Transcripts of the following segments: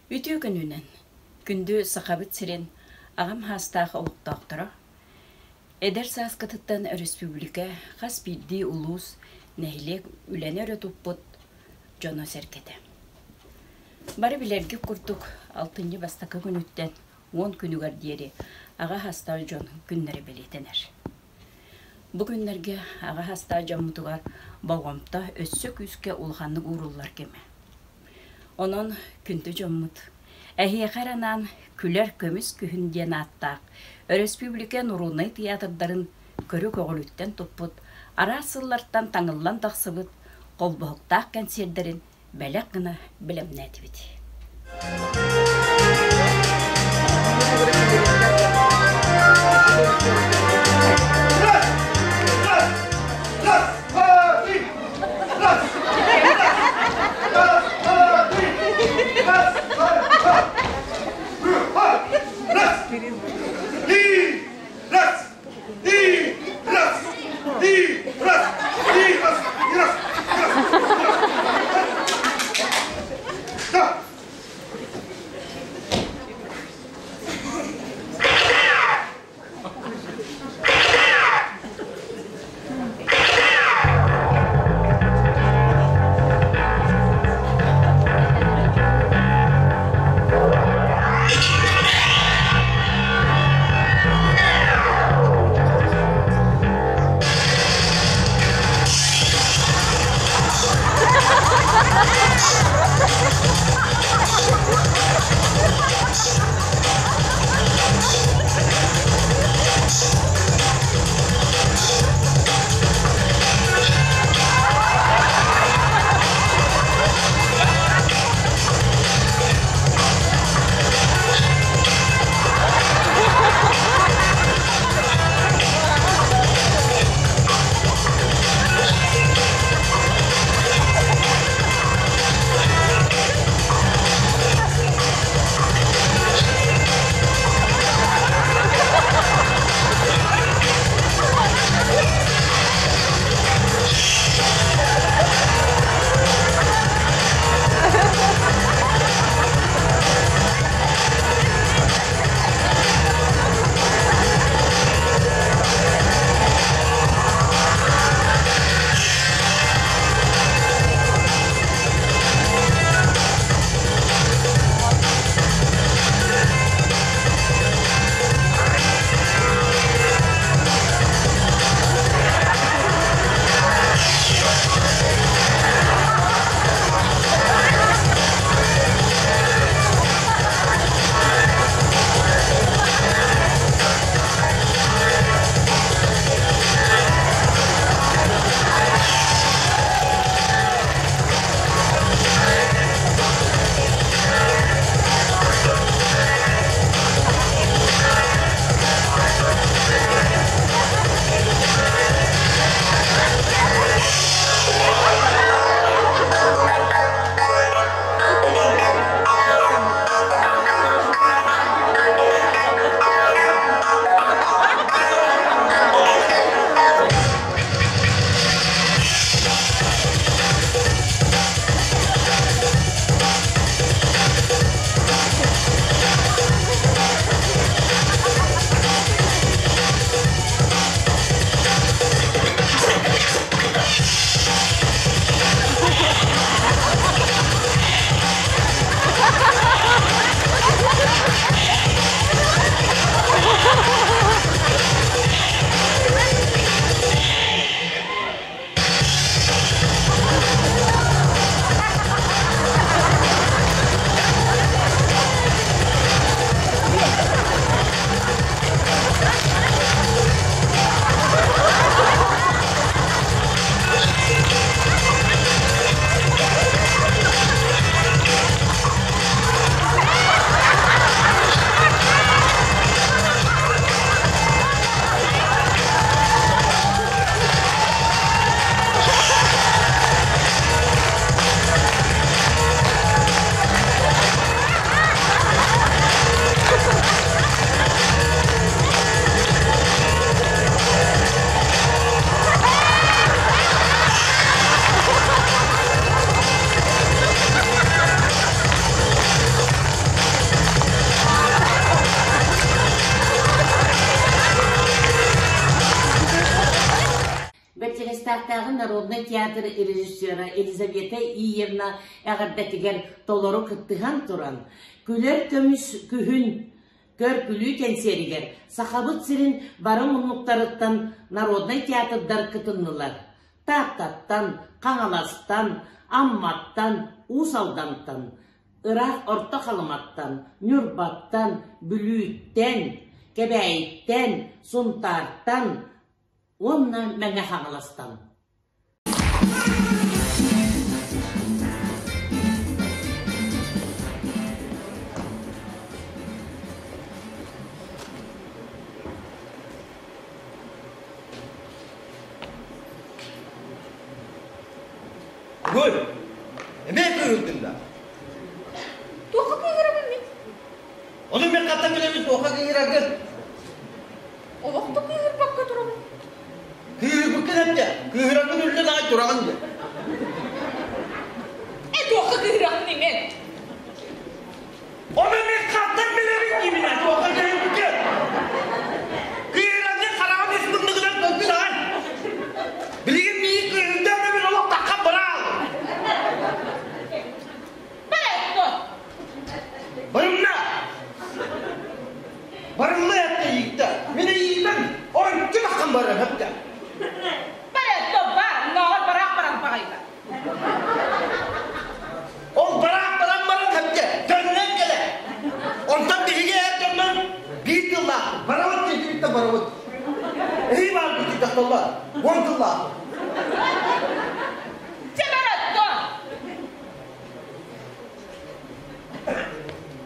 Үтүө күнүнэн, күндү Сахабыт сирин аҕам саастаах олохтоохторо! Эдэр сааскытыттан өрөспүүбүлүкэ хас биирдии улуус, нэһилиэк үлэни өрө туппут дьоно-сэргэтэ. Бары билэргит курдук, алтынньы бастакы күнүттэн 10 күнүгэр диэри аҕа саастаах дьон күннэрэ бэлиэтэнэр. Бу күннэргэ аҕа саастаах дьоммутугар болҕомто өссө күүскэ улаханнык ууруллар кэмэ. Онон күндү дьоммут, эһиэхэ эрэ анаан Күлэр көмүс күһүн диэн ааттаах өрөспүүбүлүкэ норуодунай тыйаатырдарын көрү көҕүлүттэн туппут, араас сыллартан таҥыллан тахсыбыт холбоһуктаах кэнсиэрдэрин бэлэх гына бэлэмнээтибит. Бэрдьигэстээхтээҕи народнай театр режиссера Елизавета Иевна эҕэрдэтигэр толору кыттыһан туран, Күлэр көмүс күһүн көр-күлүү кэнсиэригэр Сахабыт сирин бары муннуктарыттан народнай театрдар кытыннылар. Тааттаттан, Хаҥаластан, Амматтан, Уус Алдантан, ыраах Орто Халыматтан, Ньурбаттан, Бүлүүттэн, Кэбээйиттэн, Сунтаартан уонна Мэҥэ Хаҥаластан. Гүл, эмиэ кыыһырдыҥ да? Туохха кыыһырабын мин? Ону мен хаттан билэбин туохха кыыһыраргын? Олох да кыыһырбакка турабын. Кыыһырбыккын эттэ, кыыһыраргын үллэн аҕай тураҕын диэ. Э, туохха кыыһырабын мен? Ону мен хаттан билэбин диибин туохха кыыһырбыккын? Кыыһыраргын хараҕын ис муннугунан көрбүт аҕай. Билигин миигин кыыһырдаан да мин олох таххан быраал. Баретто! Барымна! Барымна эттэ ииктэ. Мин иитэн ончу таххан барар эттэ. Баретто бар, ноҕор бараах баран баҕайда. Ол бараах баран баран хэпте, төннөн кэлэ. Онтон биһиги эр дьоннор биир тыллаах барабыт диэкибит да барабыт. Эһи баарбыт дьахталлар, уон тыллаах. Чэ баретто!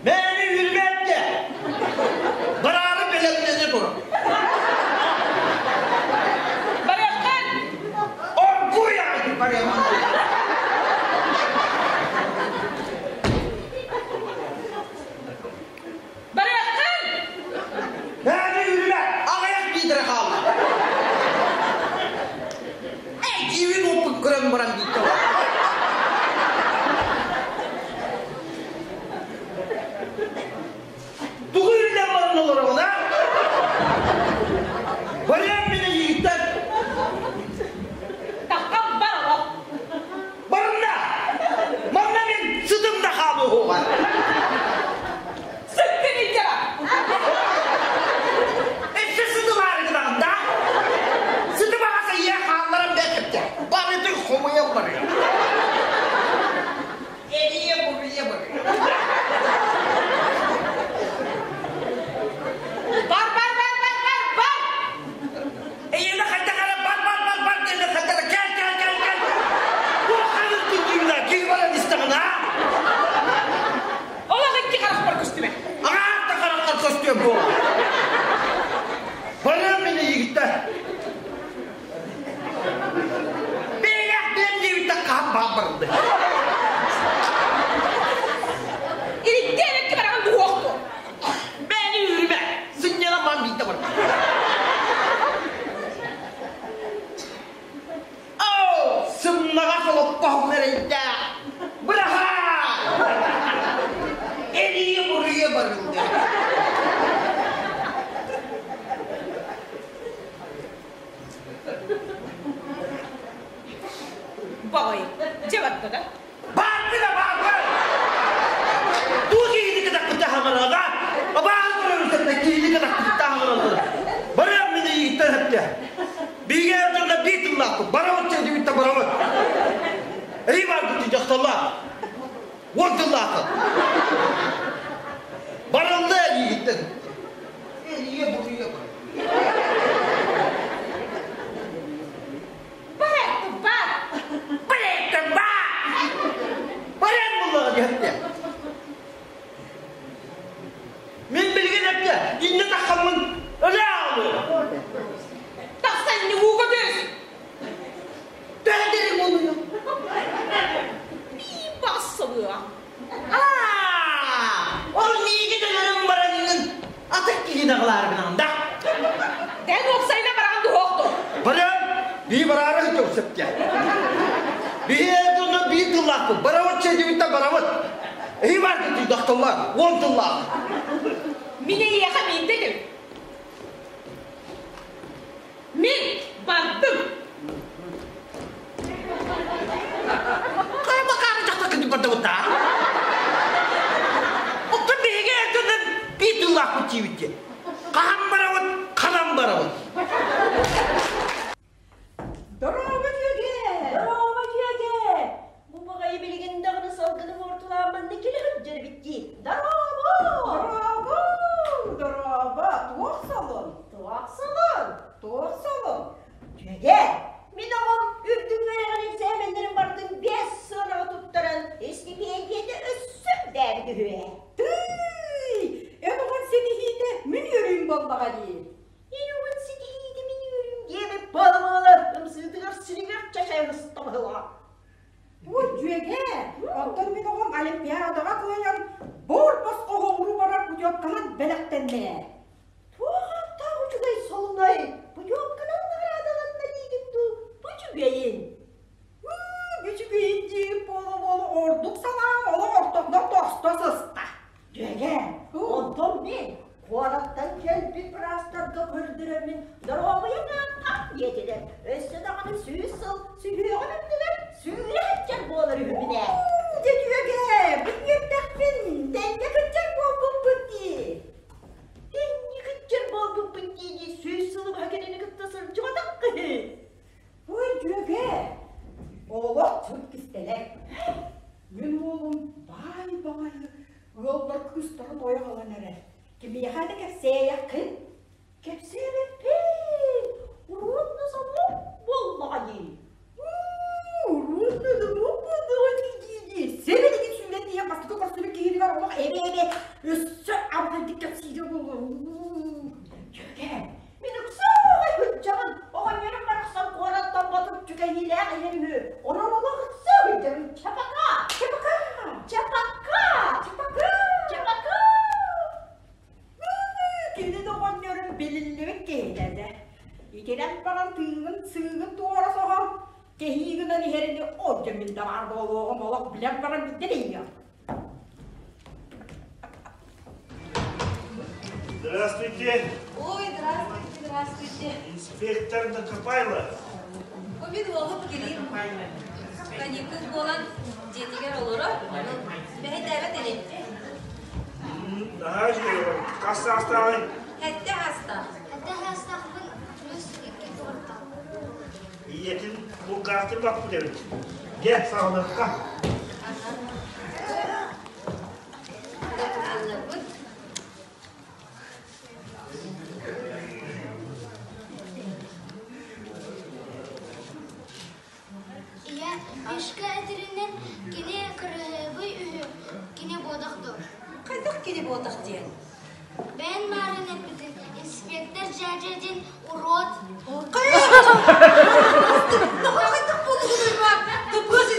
Мээни үрбэттэ. Бараары бэлэмнэнэ турар. Барыаххын! Оргуй аҕай барыаххын. Барыаххын! Мээни үрбэ, аҕыйах биитэрэ хаалла. Эй, киивин уоппут көрөн баран бииттэ. Тугу үллэн баран олороҕун, а? Барыам мин эйиигиттэн. Таххан бар олох. Барымна! Манна мин сытым да хаалыаҕа. Сыттын илдьэҕэ. Өссө сытылаары гынаҕын да? Сытым аҕаса ийэ хаалларан бэркэттэ. Барытын хомуйан барыа. Эрийэ буруйа барыа. Бар бар бар бар бар бар! Эйиэнэ хайдах эрэ бар бар бар бар диэнэ хайдах эрэ кэл кэл кэл кэл. Туохханыр күндүүнэ киһи баран истэҕин аа? Олох икки харахпар көстүмэ. Аҕаат да хараххар көстүөм буола. Барыам мин эйигиттэн. Бэйэх диэн диэбиттэн хаһан баан барылды. Ирикке эбэкки бараҕын дуһуохту. Бэйэни үүрүмэ. Сынньанан баан биирдэ барда. Оо, сымнаҕас олоппоһум эрэйдээх. Быраһаа! Эрийэ-буруйа барылды. Баҕай, дьэ барда да. Бааргы да бааргы! Туу киһини кытакпыта хаҥырада, абааһы көрөрүсэттэ киһини кытакпыта хаҥыраллар. Барыам мин эйииттэн эптэ. Биһиги эр дьонно биир тыллаахпыт, барабыт диэбиттэ барабыт. Эһи бааргыт дьахталлар. Уон тыллааххыт. Барылла эйиигиттэн. Эрийэ буруйа бар. Барыахпыт бар! Барыахпыт бар! Барыах буллаҕа диэхтэ. Мин билигин эптэ, иннэ таххаммын өлө аалыам. Тахсан ууга түс! Төһө дириҥ ууну? Биир бассылыа. Аа! Ол миигин өлөрөн бараҥҥын атын киһини аҕалаары гынаҕын да? Эн уопсайына бараҕын дуһуохту. Барыам, бии бараары сылдьар сөпкө. Биһи дьонно биир тыллаахпыт. Барабыт чэдибиттэн барабыт. Эһи бааргыт дохтоллар, уон тыллаах. Мин эйиэхэ миинтэтим. Мин бардым. тиийбит диэн. Хаһан барабыт, ханан барабыт. Дорообо дьүөгэ! Дорообо дьүөгэ! Бу баҕайы билигин даҕаны салгыны буортулаан манна кэлэ сылдьар эбит дии. Дорообо! Дорообо! Дорообо! Туох солун? Туох солун? Туох солун? Дьүөгэ, мин оҕом үрдүк үөрэҕин эксээмэннэрин барытын биэс сыанаҕа туттаран, истипиэндийэтэ өссө үрдээбит үһү ээ. Тыый! Эн оҕон ситиһиитэ мин үөрүүм буоллаҕа дии. Эн оҕон ситиһиитэ мин үөрүүм диэбит буола-буола ымсыытыгар сиригэр чачайан ыстабыһылаах. Ой, дьүөгэ, оттон мин оҕом Олимпиадаҕа кыайан буор босхо оҕуруу барар путевканан бэлэхтэннэ. Туох ааттаах үчүгэй солунай, путевканан наҕараадаланна диигин дуу, бу үчүгэйин. Үчүгэйин диир буола-буола ордук санаам олох ортотунан тосто сыста. Дьүөгэ, онтон мин куораттан кэлбит быраастарга көрдөрөммүн доруобуйа нааттаах диэтилэр. Өссө даҕаны 100 сыл сүһүөҕүм үрдүгэр сүүрэ сылдьар буолар үһүбүн ээ. Дьэ дьүөгэ, бу үөрдэхпин, тэҥҥэ кырдьар буолбуппут дии. Тэҥҥэ кырдьар буолбуппут дии-дии 100 сылы быһа кинини кытта сылдьыбатах киһи. Ой, дьүөгэ, олох чып кистэлэҥ. Мин уолум баай баҕайы ыаллар кыыстарын ойох ылан эрэр. Кимиэхэ да кэпсээйэххин? Кэпсээбэппин! Уруут да собуок буоллаҕа дии. Уруут да собуок буоллаҕа дии дии-дии. Сибилигин сүүрэн тиийэн бастакы көрсүбүт киһибигэр олох эбэ-эбэ өссө абытайдык кэпсиирэ буолуо. Дьүөгэ, Мин ыксаҕай сылдьабын, оҕонньорум барахсан куораттан ботуччу кэһиилээх иһэр үһү. Онон олох ыкса сылдьабын. Чапака! Чапака! Чапака! Чапака! Чапака! Кини да оҕонньорум билиллибит киһитэ этэ. Итирэн баран тыыгын сыыгын туора соһон, кэһии гынан иһэрини ол дьэ мин да баар буолуоҕум олох билэн баран биирдэ тэйиэҕим. Здравствуйте. Ой, здравствуйте, здравствуйте. Инспектор Накопайло. Мин уолум Кирилл. Каникул буолан дьиэтигэр олорор. Бэһэйдээбэт ини. Наһаа үчүгэй. Хас саастааҕый? Сэттэ саастаах. Сэттэ саастаахпын плюс икки тугуртаах. Ийэтин булгаахтыр баппыт эбит. Дьэ, саҕалыахха. Докумуоннарбыт. Ийэ, Мишка этэринэн кини кыраһыабай үһү, кини буотах дуо? Хайдах кини буотах диэн? Бэйэн маарыҥ эппитин, инспектор дьээдьэ диэн урод. Хайдах буолугунуй ба? Туппуос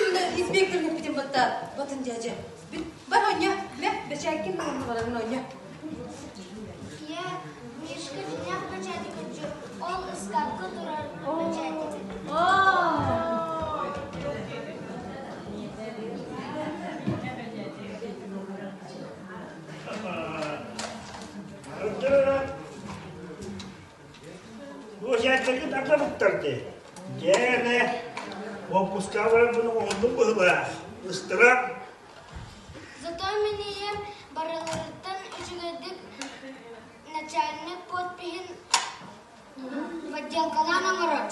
инспектор эппитин батта батын дьээдьэ. Бар оонньо, мэ, бэчээккин барабын оонньо. Ийэ, Мишка дьиҥнээх бэчээти көрдү, ол ыскаапка турар бэчээти. Уочааттаргыт атабыттар дии. Дьэ, уоппускаҕа барарбын оҥордум быһыылаах. Ыстыраап. Зато мин ийэм барыларыттан үчүгэйдик начальник подпиһын подделкалаан оҥорор.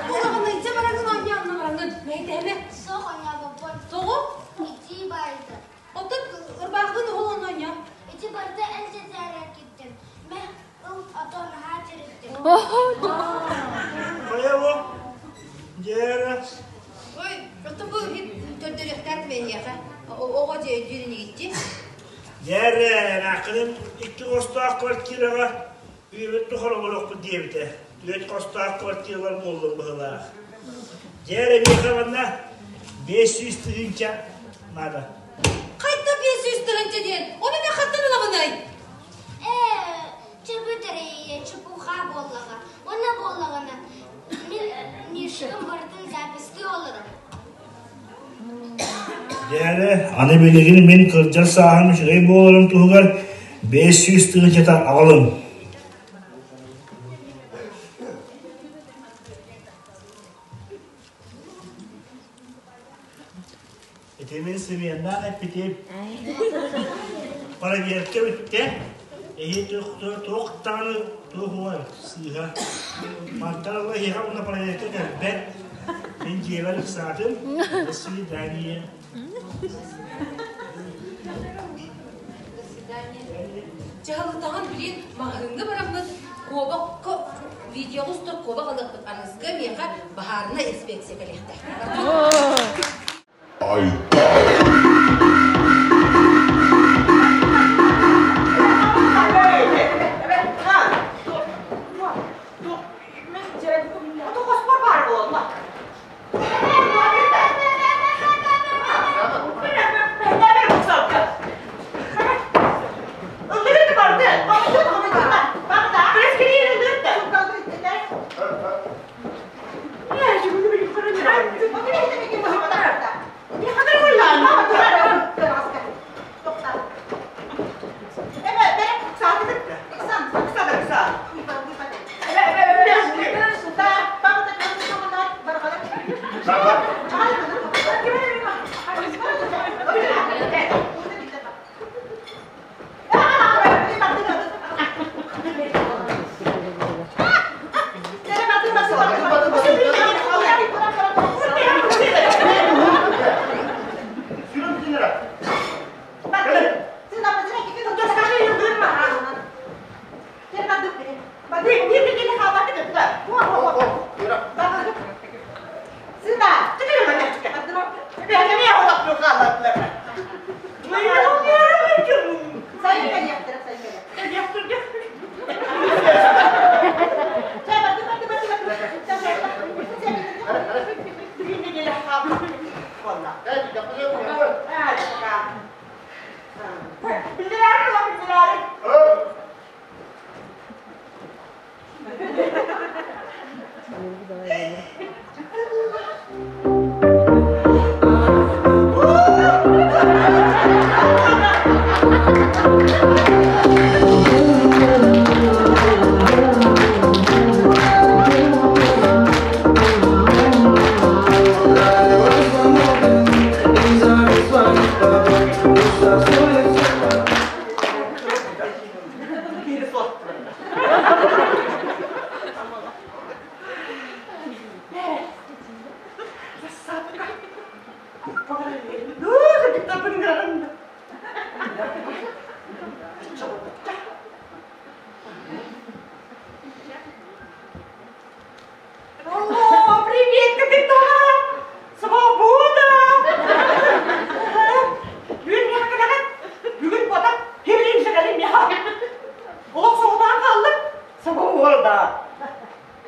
Буолаҕын ыйдьа бараҥын оонньоон бараҥын. Мэйдэһэмэ. Суох оонньообоппун. Тоҕо? Итии баайда. Оттон ырбаахыгын уһул онно оонньоо. Ити барыта эн сэтээрэр киттим. Мэ ыл ото наһаа тириттим. Хайа бу? Дьээрэ. Ой, оттон бу иһит көрдөрүөхтээх эйиэхэ. Оҕо дьиэ өйдүүр инигитти. Дьээрэ, эмээххиним икки хостоох квартираҕа үйэбит тухары олоруохпут диэбитэ. Түөрт хостоох квартиралар буоллун быһыылаах. Дьээрэ, миэхэ манна 500 тыһыынча наада. Хайда 500 тыһыынча диэн? Ону мен хантан ылабынай? Ээ, чөбүт эрэйэ чепуха буоллаҕа. Уонна буоллаҕына, мин Мишкам барытын записьтыы олорор. Дьээрэ, аны билигин мин кырдьар сааһым үчүгэй буоларын туһугар 500 тыһыынчата аҕалыҥ. Ити мин сымыйаннаах эппитим. Проверка бүттэ. Эһи туох даҕаны туох уой сыыһа. Мантан ыла эһиэхэ уонна проверка кэлбэт. Мин дьиэбэр ыксаатым. До свидания. До свидания. Дьаһалытаҕын билин маҕаһыыҥҥа бараммыт куобах видеоҕа устар куобах ылыахпыт аныгыска миэхэ баһаарынай инспекция кэлиэхтээх. О, привет, капитан! Свобода! Бүгүн миэхэ кэлэҕин? Бүгүн батан хевлин кэлин миэхэ. Олох соҕотоон хааллым. Свобода!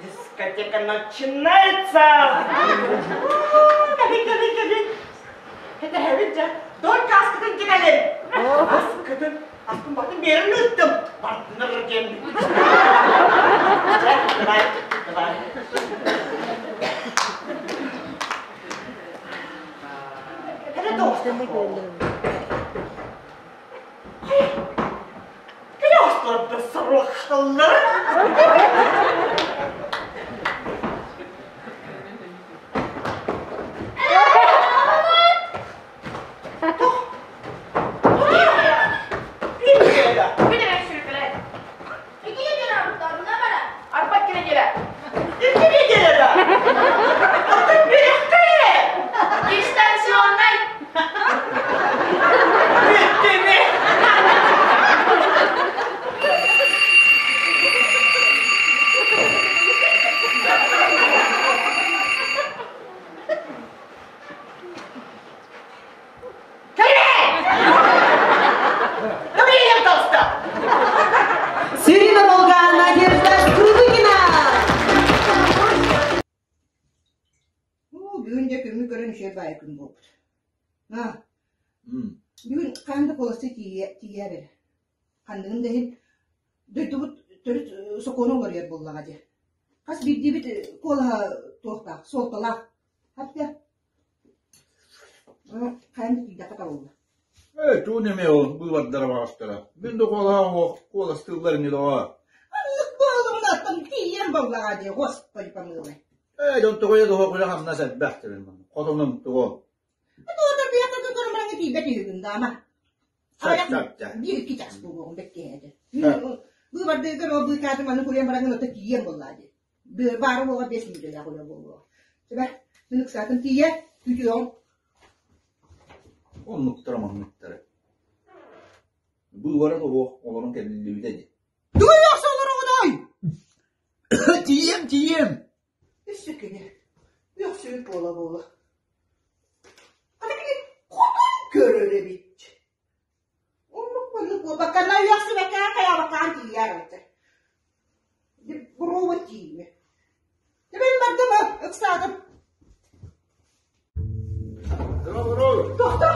Дискотека начинается! Кэлин, кэлин, кэлин. Кэтэһэбин дьэ. Только аскытын кэлин. Аскытын, аскын батын биэрэн ыыттым. Партнер диэн. Дьэ, давай, давай. Это dost. Кыястарды сорохталлар. Сирина Волга Надежда Скрыбыкина! Бүгүн дьэ күммү көрөн үчүгэй баайы күн буолбут. Бүгүн хаһан да куоластыы тиийээр эрэ. Ханныгын да иһин дойдубут төрүт сокуона уларыйар буоллаҕа дии. Хас биирдиибит куолаһа туохтаах, суолталаах. Хатта хаһан да тиийдэххэ табыллар. Ээ, тугун эмиэ ол быыбардара баҕастара. Мин да куолаһа суох куоластыыллар ини доҕоор. Аннык буолумунаттан тиийэн буоллаҕа дии, Господи помилуй. Ээ, дьон тоҕо да суох үлэ-хамнас элбэх диэн хотунум тугу. Туотар быйакка көрөн бараҥҥа тиийбэт үһүгүн даама. Аҕыйах биир-икки чаас буолуоҕун бэркиһээтэ. Быыбардыыргар ол быыкаатын маны курйан бараҥҥын ото тиийиэм буоллаа дии. Баара буола 5 мүнүүтэлээх үлэ буолуоҕа. Сөбө, мин ыксаатын тиийэ, күүтүөҕүм. Оннуктара манныктара. Быыбара да суох олорон кэлиллибитэ дии. Тугу үөхсэ олороҕунуй? Тиийиэм, тиийиэм. Өссө кини үөхсүбүт буола-буола. Аны кини хотон көрөр эбит. Оннук-маннык буолбаккана үөхсүбэккэ хайаабаккаан тиийээр эбитэ. Буруобут тиийимэ. Дьэ бардым, ыксаатым. Тохто!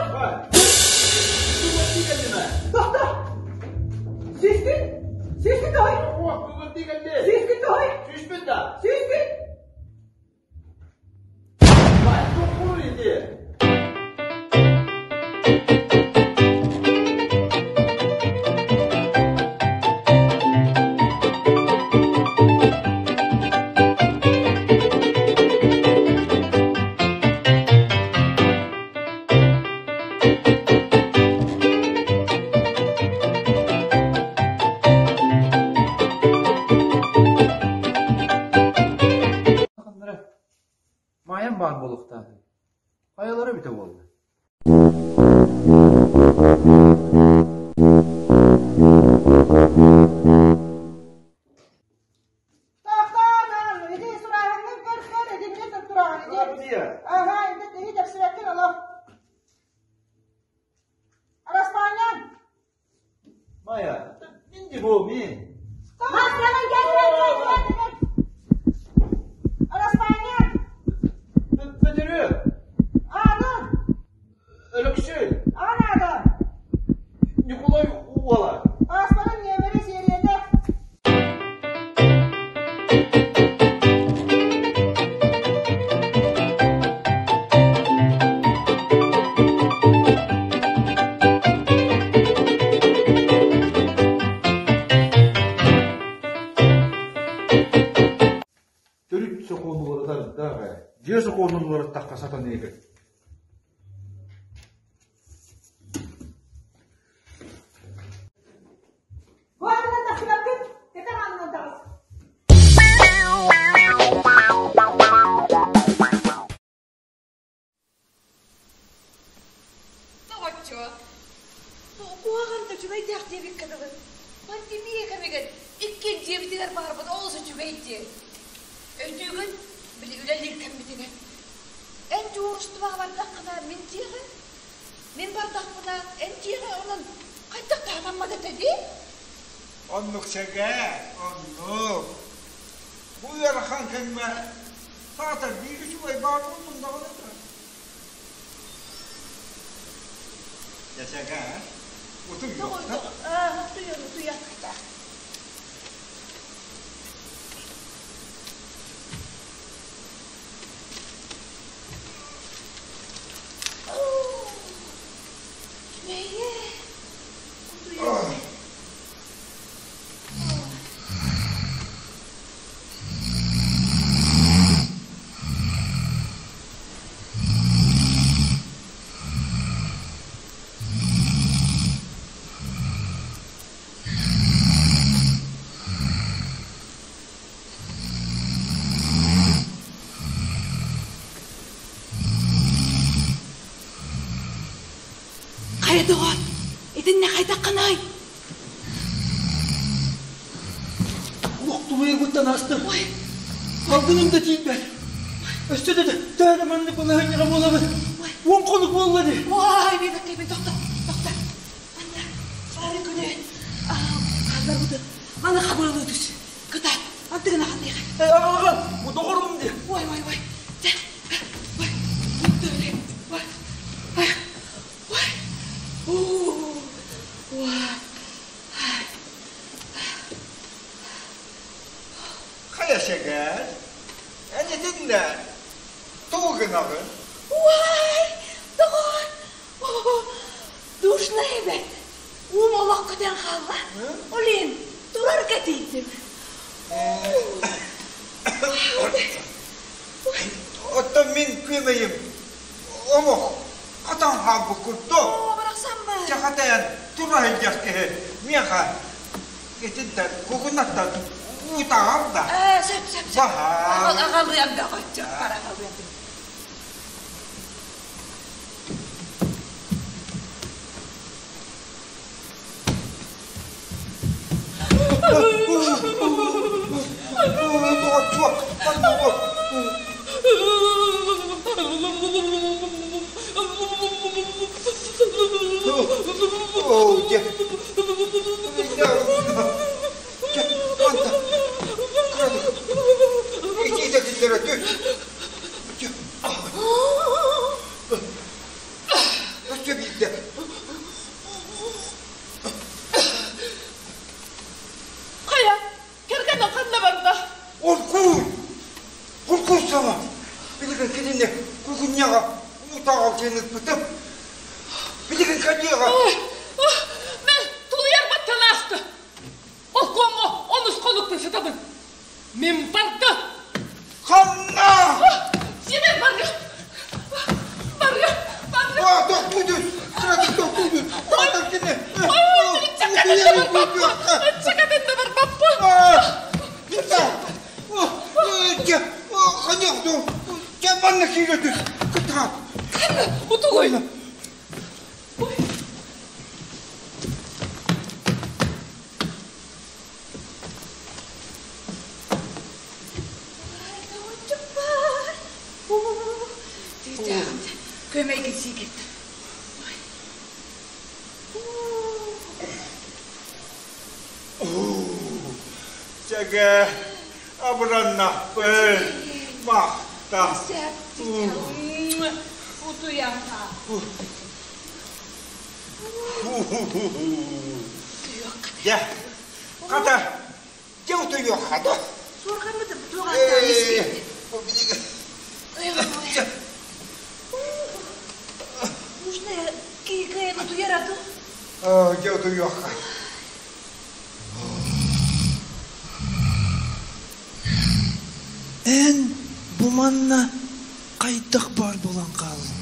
Тохто! Сүүскүн? Сүүскүн тоһуй! Сүүскүн тоһуй! Сүүспүн да! Сүүскүн! Маайам баар буолуохтаах Хайалара эбитэ буолла? Тохтоон, ити сурааһыҥҥын көр-көр, итиннэ тураҕын ити. Аха, инде тиһи тэпсибэккин олох. Араспаанньан! Майя, мин де бу, мин. Массанан кел, кел, кел, кел, кел. Араспаанньан! Бөтөрү! Аадын! Өлөксөй! Аҕан аата! Ньукулай уола! Ааспарын нүөмэрэ сиэриэтэ! Төрүт сокуону уларытардаах ээ. Дьиэ сокуонун уларыттахха сатаныыһы. Бу аннынан тахсыбаккын, кэтэх аннынан таҕыс. Доҕоччуок, бу куһаҕан да үчүгэйдээх диэбиккэ дылы, пандемия кэмигэр иккиэн дьиэбитигэр баарбыт олус үчүгэй дии. Өйдүүгүн, били үлэлиир кэммитигэр. Эн дьуһуурустубаҕа бардаххына, мин дьиэҕэ, мин бардахпына, эн дьиэҕэ, онон хайдах таһынаммат этэ дии? Оннук сэгээ, оннук. Бу ыарахан кэмҥэ саатар биир үчүгэй баар буоллун даҕаны да. Дьэ сэгээ, утуйуохта. Утуйан, утуйан. Үчүгэйэ. Утуйан. Хайа доҕоор, итиннэ хайдаххыный? Охтубуйгуттан астым. Салгыным да тиийбэт. Өссө да төһө да маннык балаһыанньаҕа буолабыт. Уон хонук буолла дии. Ой, бэбэккэйбин тохто, тохто. Манна бары күнү хаалларбытын маны хабыалыы түс. Кытаат, антыгына ханныйха. Э, аҕалаҕа, бу доҕорум дии. Ой, ой, ой. Чэ, ой, ой, ой, ой, ой. Хайа сэгээр, эн итиннэ тугу гынаҕын? Уай, доҕоор, душно эбэт. Уум олох көтөн хаалла. Олин, турарга тиийдим. Оттон мин күөмэйим омох хатан хаалбыт курдук. Оо, барахсаммын. Бачча хатайан тура сылдьар киһи миэхэ итинтэн кугунаттан уутаҕар да. Ээ, сөп, сөп, сөп. Баһаам. Аҕалыам бөҕөччө, бар аҕалыам. Өссө биирдэ Хайа, кэргэнэ ханна барда? Уркуй! Уркуй саҥа! Билигин кинини кугунньаҕа уутааҕал диэн ыыппытым. Билигин кэлиэҕэ. Мен тулуйарбаттан ааста. Олкуоҥҥа онус хонукпун сытабын. Мин барда. Ханна? Сибир барга. Барга, барга. А, тохтуудун! Сразу тохтуудун! Тоқтар кини! Чакатын да барбаппа. Манна киирөтүс! Кытаат! Утугуй! Көмөйгүн сиикет. Чэгэ, абыраннахпын, махта. Утуйаха. Дьэ, хата, дьэ утуйуохха да. Суорҕаммыт Нужно киикэйэн утуйар аты. Дьэ утуйуохха. Эн бу манна хайдах баар буолан хааллыҥ?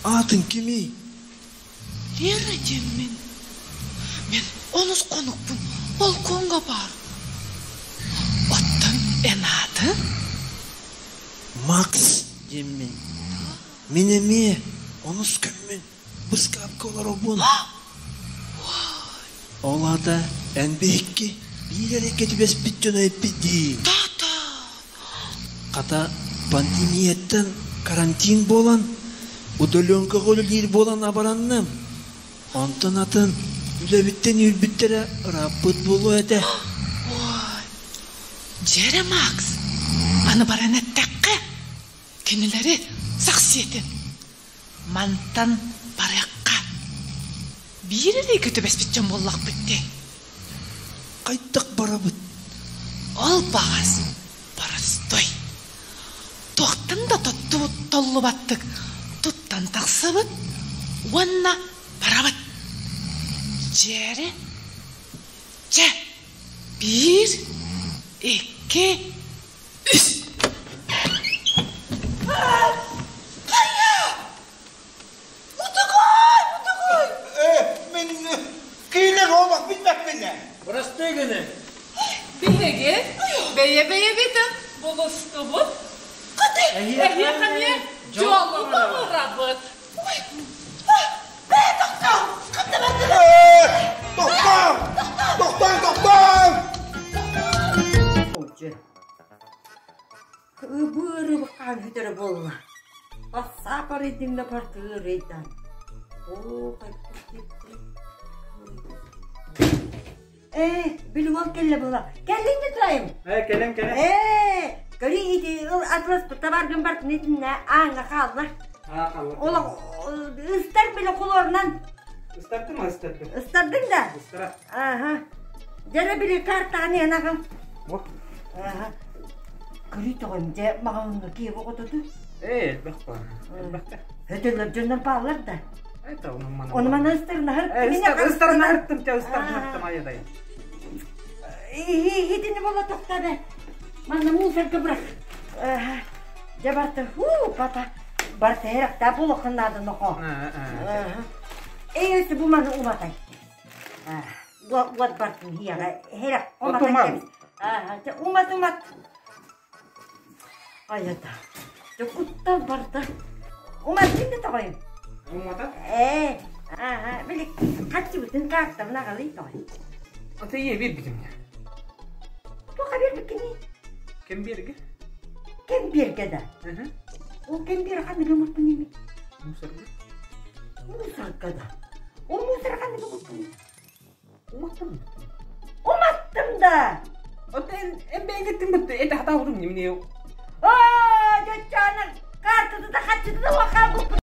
Аатыҥ кимий? Лера диэммин. Мин онус хонукпун балкоҥҥа баар. Оттон эн аатыҥ? Макс диэммин. Мин эмиэ онус күммүн быскаапка олоробун. Ол аата эн биһикки биир эрэ түбэспит дьоно эппит дии. Хата пандемияттан карантин буолан, удаленкаҕа үлэлиир буолан абаранным. Онтон атын үлэбиттэн үүрбүттэрэ ырааппыт буолуо этэ. Ой, дьэрэ Макс, аны баран эттэххэ, кинилэри сах сиэтин. Мантан барыахха. Биир эрэ түбэспит дьон буоллахпыт дии. Хайдах барабыт? Ол баҕас боростой. Туохтан да толлубаттык туттан тахсабыт уонна барабыт. Дьээрэ, чэ, биир, икки, үс. Хайа! Утугай, утугай! Э, мин киилэр олох билбэппин ээ. Бырастыы гыны. Биһиги бэйэ-бэйэбитин булустубут. Эһиэхэ эмиэ дьолу баҕарабыт. Бээ, тохтоо! Ханна бардыгыт? Тохтоо! Тохтоо, тохтоо! Ыбы-ырыбыккаан бүтэрэ буолла. Бассаапар итиннэ бартыырыйдан. Оо, Ээ, били уол кэллэ була. Кэллиҥ да таайым? Ээ, кэлэн кэлэн. Ээ, көрүй ити ыл атласпыт табааргын бартын итиннэ ааҥҥа хаалла. Аа, хаалла. Олох ыстар били холуорунан. Ыстардым, ыстардым. Ыстардыҥ да? Ыстара. Ааха. Дьэрэ били картаҕын иһэн аҕал. Ааха. Көрүй тоҕом дьэ маҕаһыыҥҥа киэб оҕототу. Ээ, элбэх баар. Элбэхтэ. Өтөлөр дьоннор бааллар да. Это ону мана. Ону мана ыстарнаһар. Ыстарнаһыртым, те ыстарнаһыртым айадай. Итини буола тохтоо Манна мусорга бырах. Дьэ барта, хуу, пата. Барта эрахта булохун наада нохо. Эй, бу маны уматай. Уот бартын хияга. Херак, уматай. Умат, умат. Айата. Куттал барда. Умат кимде тоҕойум? Умата? Ээ, ага, били хаччыбытын каартабын аҕалый тоҕой. Ата ийэ биэрбитим. Туохха биэрбиккиний? Кэмбиэргэ. Кэмбиэргэ да? Ол кэмбиэр ханныгы мурпун ими? Мусорга. Мусорга да? Ол мусор ханныгы мурпун? Уматтым. Уматтым да! Оттон эн бэйгиттин бытты эт хатаабытым немне. Оо, дьоччоонор каартыты да хаччыты да уохаабыппыт.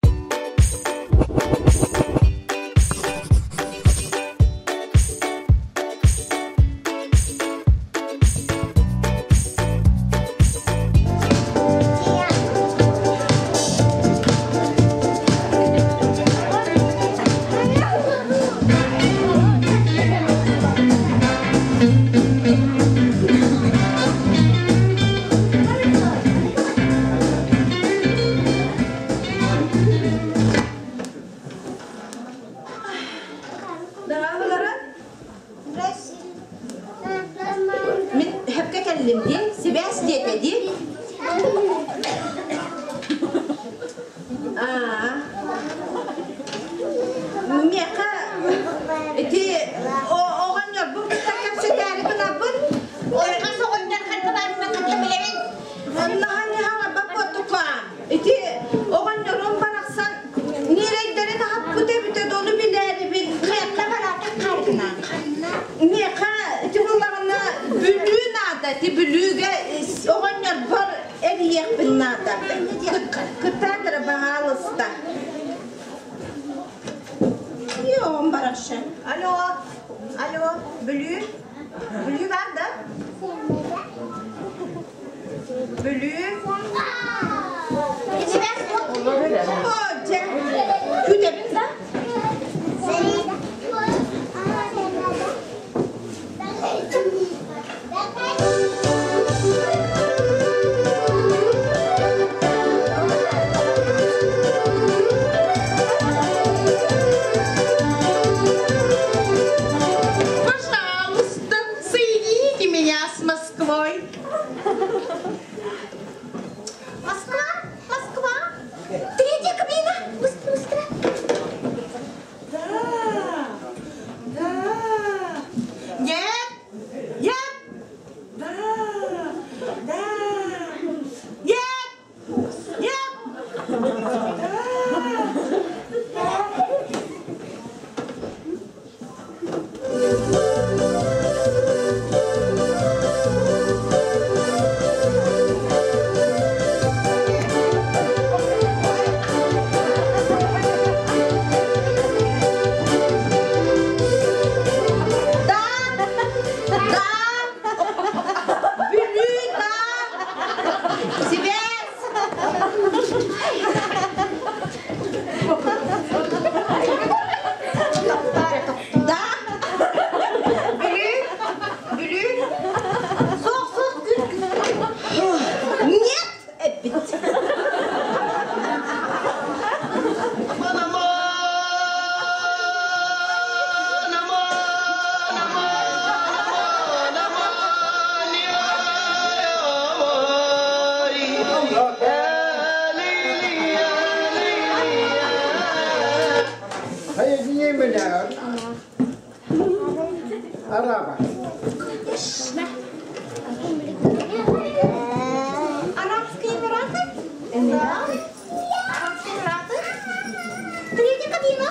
Даҕаһылара Мин хөпкө кэллим дии, сибээс диэтэ дии. Аа. Миэхэ ити оҕонньорбун кытта кэпсэтээри гынабын. Ойҕас оҕонньор ханна баарына ханна билэбин? Наһаа баппатукаан. Ити оҕонньорум барахсан ньирэйдэрин аһаппыт эбитэ дону билээрибин. Ханна бараата харгына? Ханна? Миэхэ ити буллаҕына Бүлүү наада. Ити Бүлүүгэ оҕонньорбор эрийиэхпин наада. Кытаатара баһаалыста. Йоом барахсан. Алло, алло, Бүлүү? Бүлүү бар да? Бүлүү? О, дьэ, күүтэбин да? Пожалуйста, соедините меня с Москвой. Москва, Москва. Третья кабина. Быстро, быстро. Да, да. Нет, нет. Да, да. Нет, нет. Да. Да, да. Бүлүү, да. Сибээс. Да. Бүлүү, Бүлүү. Суох, суох, күн. Нет, эппит. هيا من الرابع Арабские Эмираты? Да. Арабские Эмираты. Третья кабина.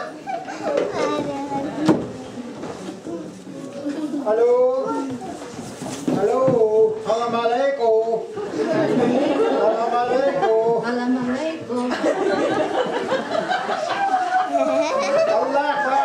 الو الو السلام عليكم السلام عليكم السلام عليكم. الله أكبر.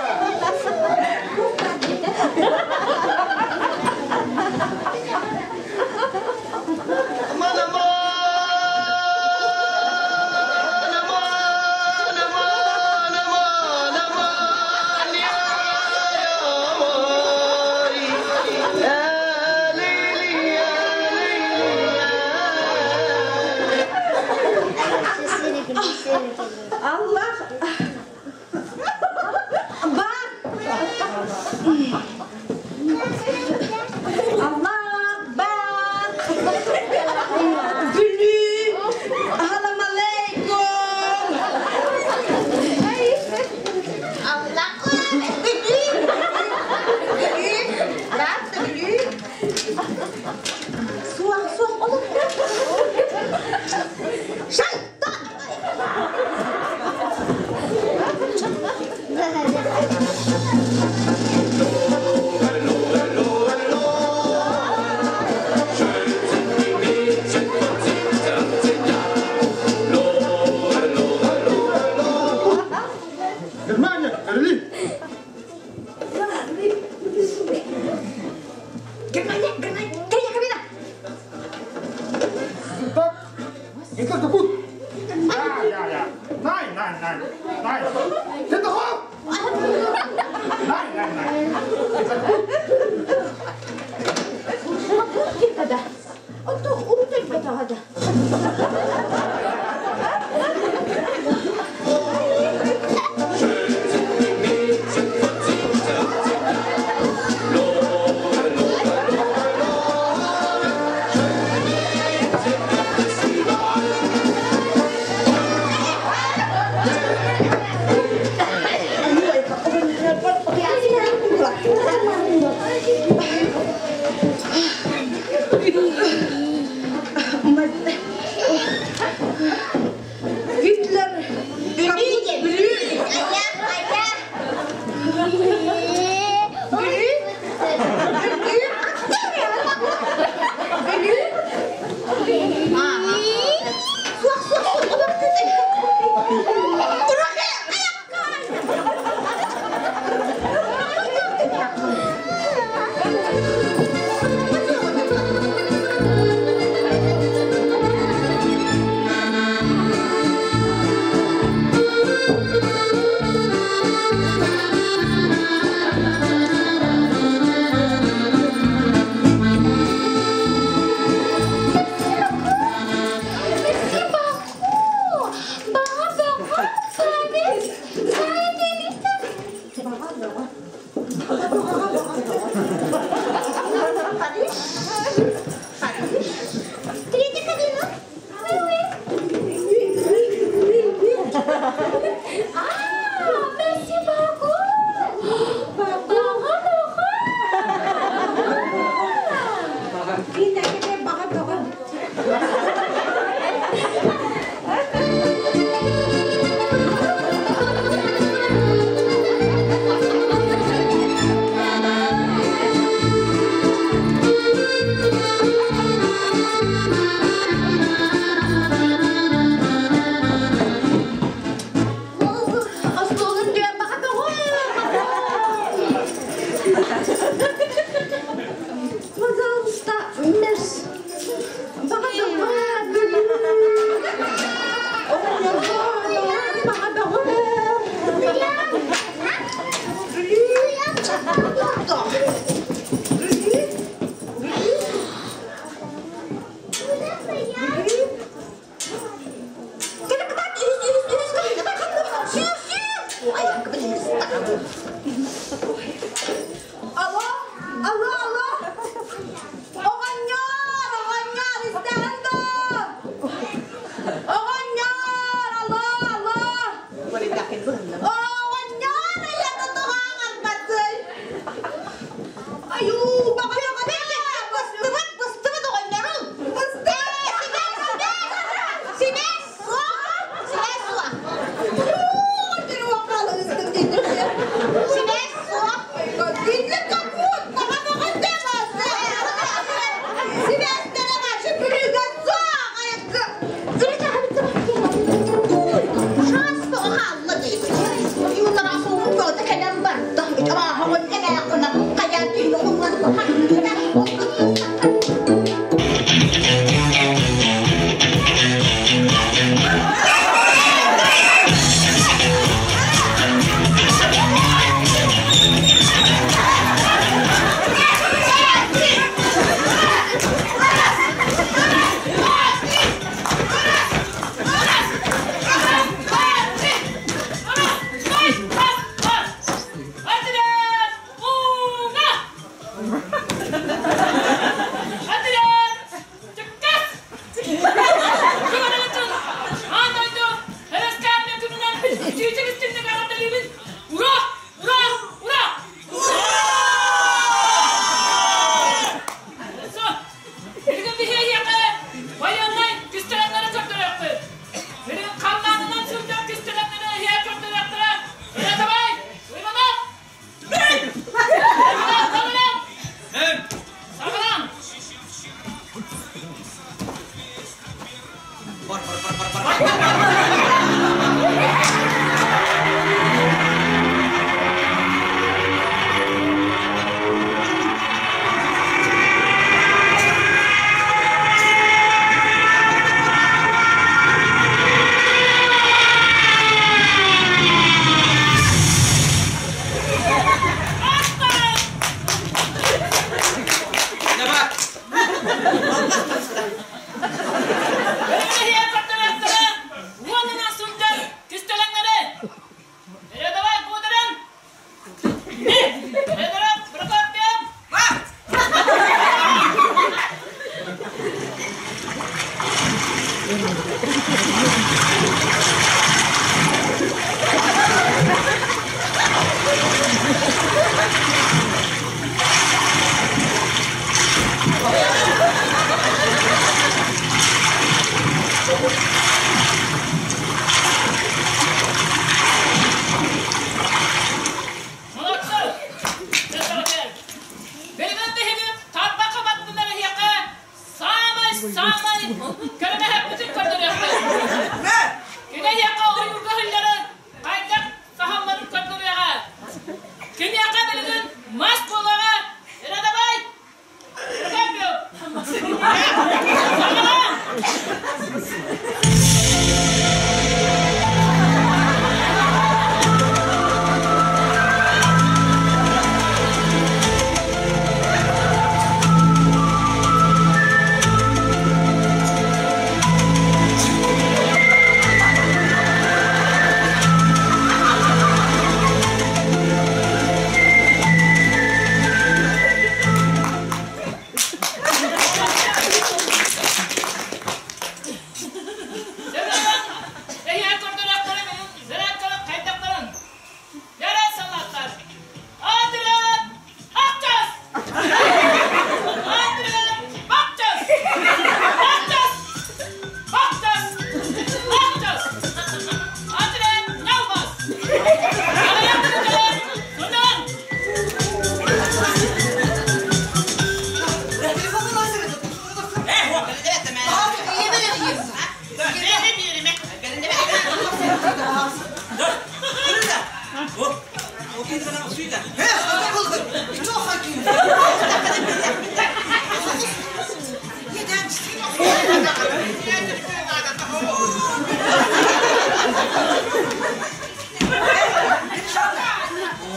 Ist das gut? Ja, ja, ja. Nein, nein, nein. Nein. Sind doch auf! Nein, nein, nein. Ist das gut? Гитлер Молодцы! Билигин биһиги тарбахха баттынар эһиэхэ саамай-саамай көрүмэһэппитин көрдөрүөхпүт. Кини эһиэхэ ойуурга иһиллэрин хайдах саһалларын көрдөрүөҕэ. Киниэхэ билигин мас буолуоҕа. Рядовой!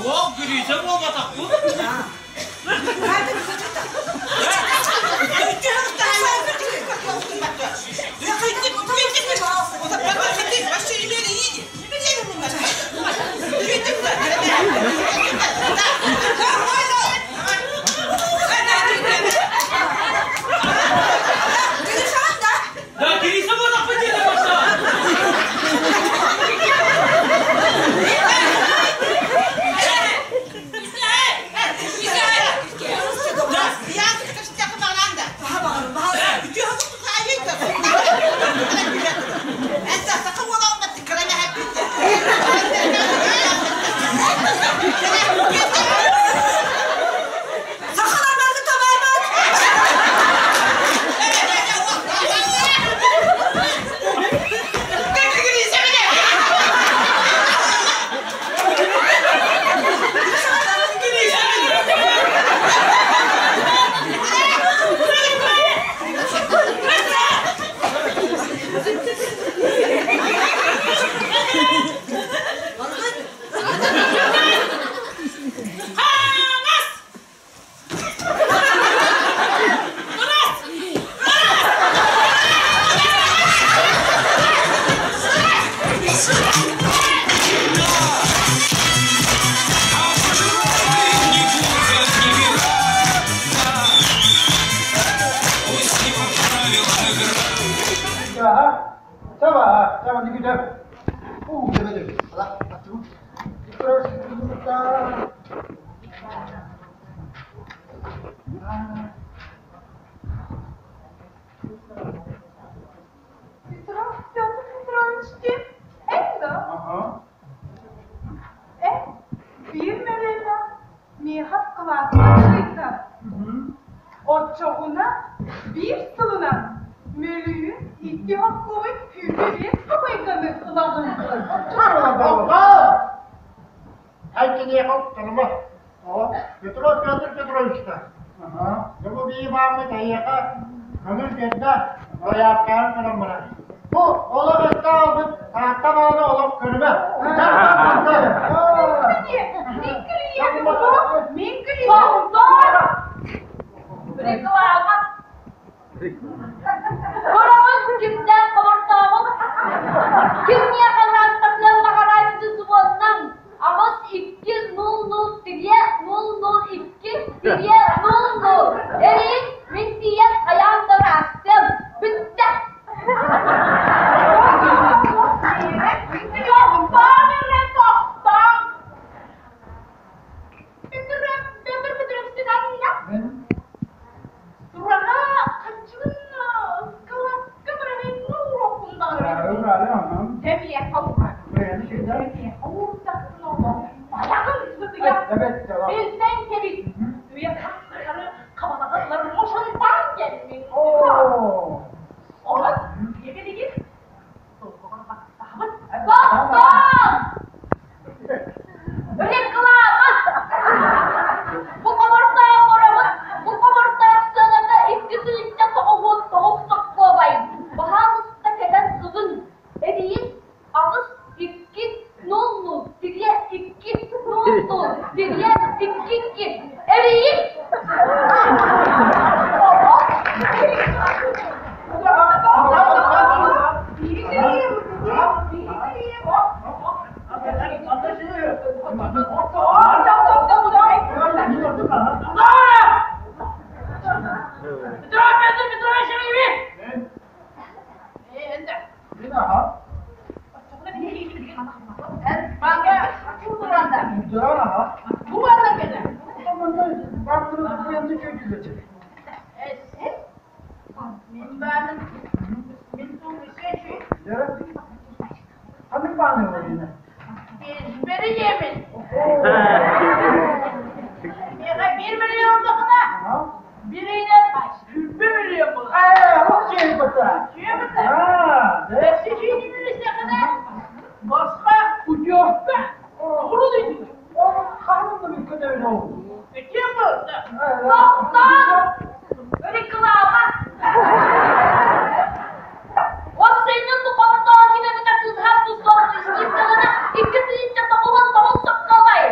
Уол күрүүсэ буолбатахпын. Да, Кириса буолбатахпын диэтэ бачча. Петро Петр Петрович диэн эн да? Эн биир мэлиэнэ миэхэ кылааска ыйда. Оччоҕуна биир сылынан мөлүйүөн икки хоккуой 25 копейканы ылаҕын. Ай киниэхэ оттонума. Петро Петр Петровичка. Дьэ бу бии бааммыт эйиэхэ көҥүл биэрдэ, сайаапкаҕын көрөн баран. Бу олох өттө аалбыт Таатта бааны олох көрүмэ. Мин клиентим бу, мин клиентим. Реклама. Кураҕын кимнээх хомортооҕун, кимниэхэ ыраастатыан баҕарааччы субуоннан 8 2 0 0 тириэ 0 0 2 тириэ 0 0 Эрийин мин тиийэн хайаан да ыраастыам. Бүттэ. Билсэн кэбис, үйэ хастыгары хабалаҕылар мошонбаан кэлмин. Онон биһиги долгугар бастаабыт. Тохтоон! Реклама! Бу хомурдаах оробут, бу хомурдаах сыаната 2099 соккуобай. Баһаалыста кэлэн ылыҥ. Эбийин аҕыс икки нол нол тириэ икки нол нол тириэ икки икки эрийин Петр Петрович, Реклама! Уопсайынан бу хомурдааҕы ким эмит атыылаһар тус истиэхтэҕинэ, 2099 соккуобай.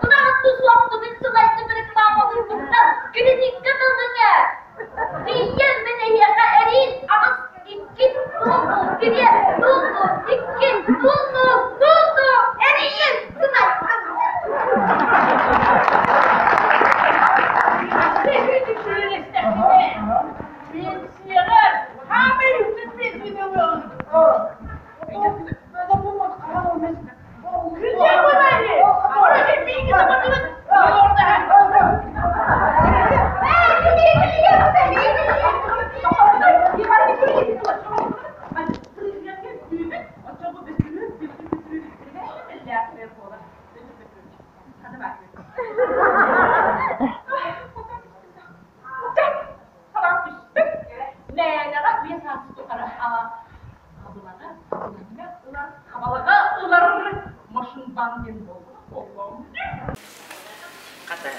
Тураҕын тус уохтубун сылайдым рекламалыырбыттан кредиккэ тылыҥ ээ. Тиийэн мин эһиэхэ эриин аҕыс икки нуул нуул тириэ нуул нуул икки нуул нуул нуул нуул эриин сылайдым. Хата,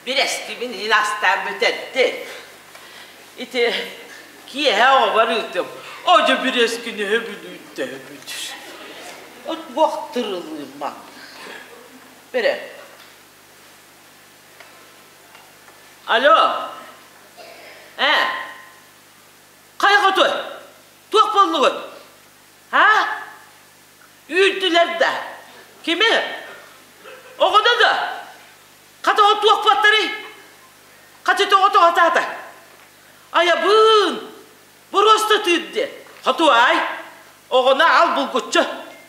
бирэстибин иһин астаан бүтэрди. Ити киэһэ оҕобор ыытым. Одьу бирэскини хөбүлүүттэ хөбүтүр. От буохтырылыымман. Бере. Алло. Э. Хайҕытый? Туох буоллугут? А? Үүрдүлэр да. Кими? Оҕону да? Хата ол туох буоттарый? Хата тоҕо тоҕотаата? Айабыын! Боруоста тыыр диэ. Хоту ай! Оҕону ал булгуччу.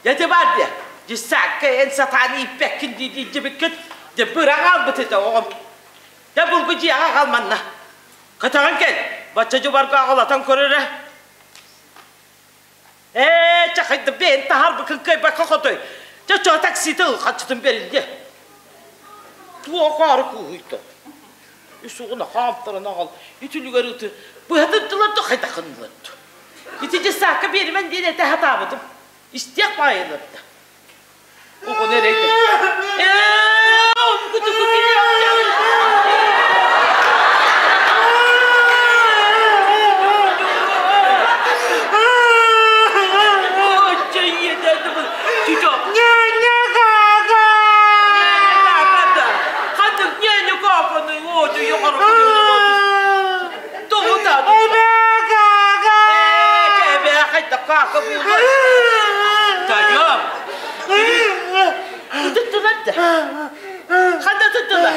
Дьэ баар диэ. Дьиссаакка эн сатаан ииппэккин дии дии Дьэ быраҕ албыт этэ оҕом. Дьэ булгу дьиэҕэ аҕал манна. Көтөҕөн кэл. Бачча дьубарга аҕалатан көрөрө. Ээ, чахайды бэйэн таһаарбыкын кыайбакка хотой. Дьэ, чо таксита ыл, хаччытын бэриллиэ. Туох аары кууһуйда. Үс угуна хаамтаран аҕал, үтүлүгэр ыты. Быһатыттылар да хайдахыннылар. Ити дьыссаакка биэримэн диэн этэ хатаабытым. Истиэх баайылар да. Оҕону эрэйдэ. Ээ, омгутуку Тыттылар да. Ханна тыттылар?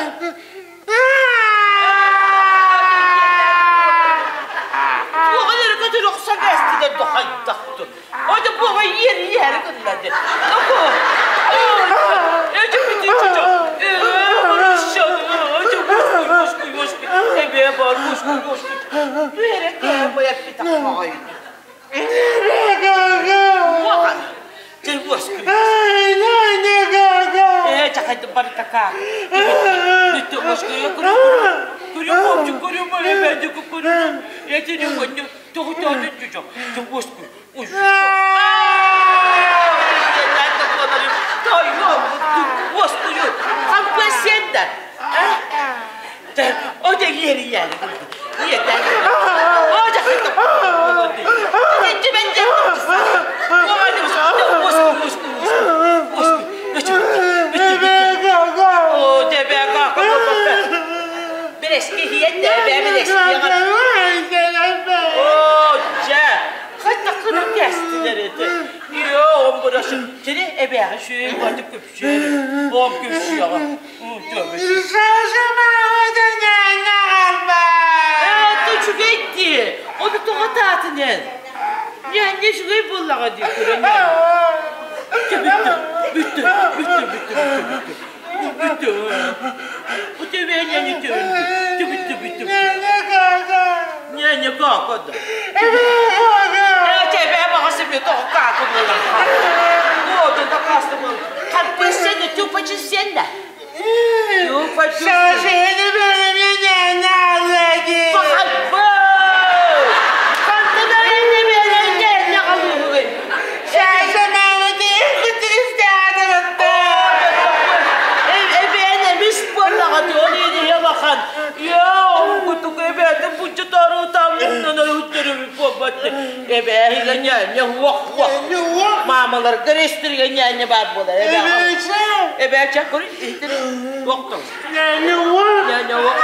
Туоҕа эрэ көтөр охсон кээстилэр да хайдахту. Ото буоҕа иэр иэри гыннады. Око. Эти бүтүчү. Эбе бар, мушку, мушку. Түһэрэ кээ бояппыта хоой. Уоскуй. Ээ, чахайды барытака. Бүттү уоскуй. Көрү көрү көрү көрү көрү көрү. Этини көрү. Тоҕу тоҕу чучо. Уоскуй. Хайдаххына кэстилэр этэ. Йоо, бурасы. Сeni эбээҕи сүөй барды көпсүөр. Бом көпсүөҕэ. Ээ, үчүгэй дии. Ону тоҕо таатын эн? Ньээнньэ үчүгэй буоллаҕа дии көрөн. Бүттү, бүттү, бүттү, бүттү, бүттү. Бүттү. Бүттү, бүттү, бүттү, бүттү. Ньээнньэ кака да. Ээ, баҕасы бе тоҕо кака буолан. О, да каста был. Харпысен, тюпачы сенна. Тюпачы. Маамаларга ресторга ньээнньэ баар буолар. Эбээ чэ көрүн иһитин туохтон. Ньээнньэ уох.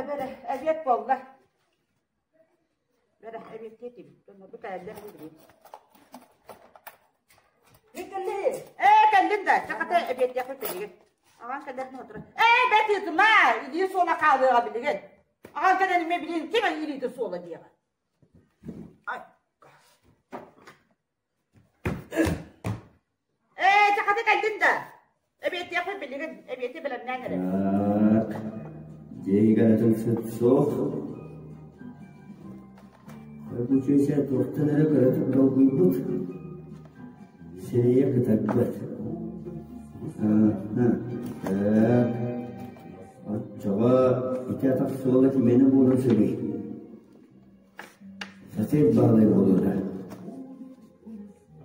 Бэрэ, эбиэт буолла. Бэрэ, эбиэттиэтибит. Бу кэллэр билигин. Ээ, кэллин да, чаката эбиэттиэхпит билигин. Аҕаҥ кэлэр отура. Ээ, бэт ыытыма, илии суола хаалыаҕа билигин. Аҕаҥ кэлэн эмиэ билигин ким илиитэ суола диэҕэ. Ай. Ээ, чаката кэллин да. Эбиэттиэхпит билигин, эбиэти бэлэмнээн эрэ. Так, дьиэһигэр атын сыт суох. Хойбучуйса туохтан эрэ кыратык долгуйбут. Сирэйэ кытарбат. Так, оччоҕо ити атах суола кимиэнэ буолан сөбүй? Сосед баалай буолуота.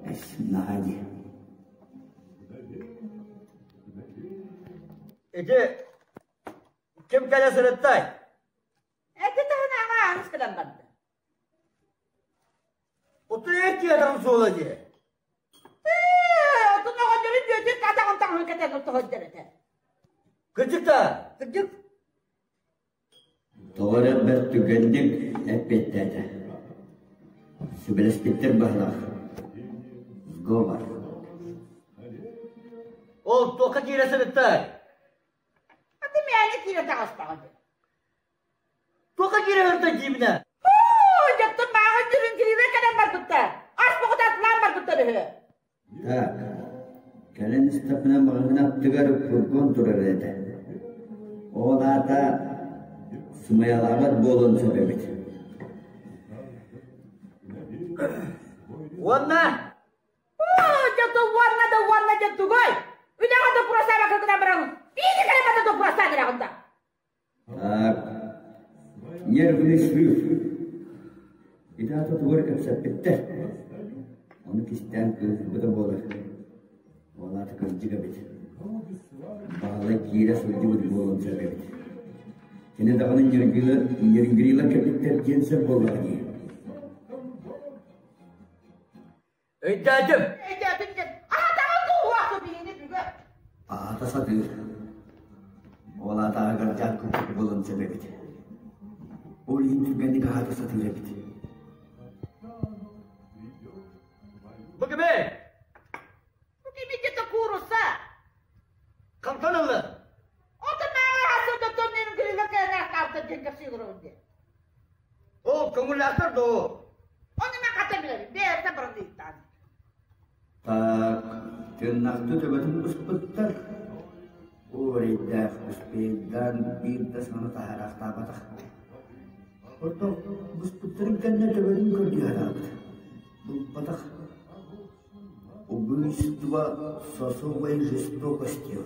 Эс, наһаа дии. Ити ким кэлэ сырыттай? Эти таһынааҕа ааныс кэлэн барда. Оту эртиэтэн суола дии. Ээ, отун оҕонньорун бүөтүн атаҕын таҥаһын кэтэн тоһойдор этэ. Кырдьык да? Кырдьык. Тоҕо эрэ бэрт түргэнник эппиэттээтэ. Сүбэлэспиттэр быһалаах. Сговор. Ол туохха киирэ сырыттай? Аты мээнэ киирэ таҕыстаҕа дии. Туохха киирэ сырыттай диибинэ? Дьоттон мааҕын дьүрүн кириибэ кэлэн барбыттар. Ас боҕута атылаан барбыттар үһү. Так, кэлэн истэхпинэ маҕаһыын аттыгар фургон турар этэ. Ол аата сымыйалаабат буолуон сөп эбит. Уонна? Дьэ уонна да уонна дьэ тугуй? Үлэҕэ да курасаабакка гынан баран, биири кэлэн да курасаан эрэҕин да. Так, нервный срыв. Ити аата тугу эрэ кэпсэппиттэр. Ону кистээн кыыһырбыта буолар. Ол аата кырдьык эбит. Баһылай киирэ сылдьыбыт буолуон сөп эбит. Кини даҕаны ньиргиилэр кэлбиттэр диэн сөп буоллаҕа дии. Өйдөөтүм. Өйдөөтүм диэн аһатаҕын дуу биһини бүгүн. Аата сатыыр. Ол аатааҕар дьаат курдук буолан сөп эбит. Ол иһин түргэнник аһата сатыыр эбит. Бу кими? Бу кими где-то кууруса? Хантан ылла? Ото мээҕэ хасыта мен кирилэ кээнэ хаалта диэн кэпсиилэр диэн. Ол көҥүллээхтэр дуо? Ону мен хата билэбин. Бэйэбитэ баран ыйыттаан. Так, тыыннаахты төбөтүн быспыттар. Уорайдаах успейдаан биир да саҥаны таһаараахтаабатах. Ордук быспыттарын кэннэ төбөтүн көрдүү сатаабыт. Булбатах. Убийство с особой жестокостью.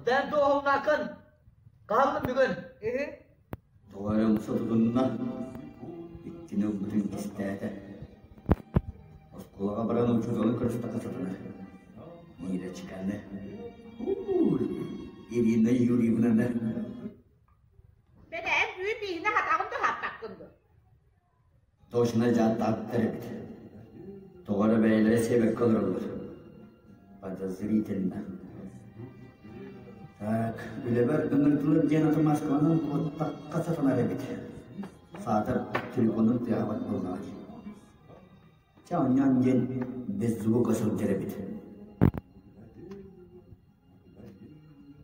Дээн туоһулнааккын хаһаллын бүгүн? Тоҕо эрэ умса тутунна, иккини ылбытын кистээтэ. Оскуолаҕа баран учууталы көрүстэххэ сатанар. Мирочканы. Ирина Юрьевнаны. Бэдэ эн бүгүн бииһинэ хатаҕын да хаппаккын дуо? Точно дьааттаабыттар эбит. Тоҕо эрэ бэйэлэрэ сиэбэккэ олороллор. Подозрительно. Так, үлэбэр ыҥырдылар диэн аты Москванан куоттахха сатанар эбит. Саатар телефонун тыаһабат буоллаҕа дии. Чэ, оонньоон диэн без звука сылдьар эбит.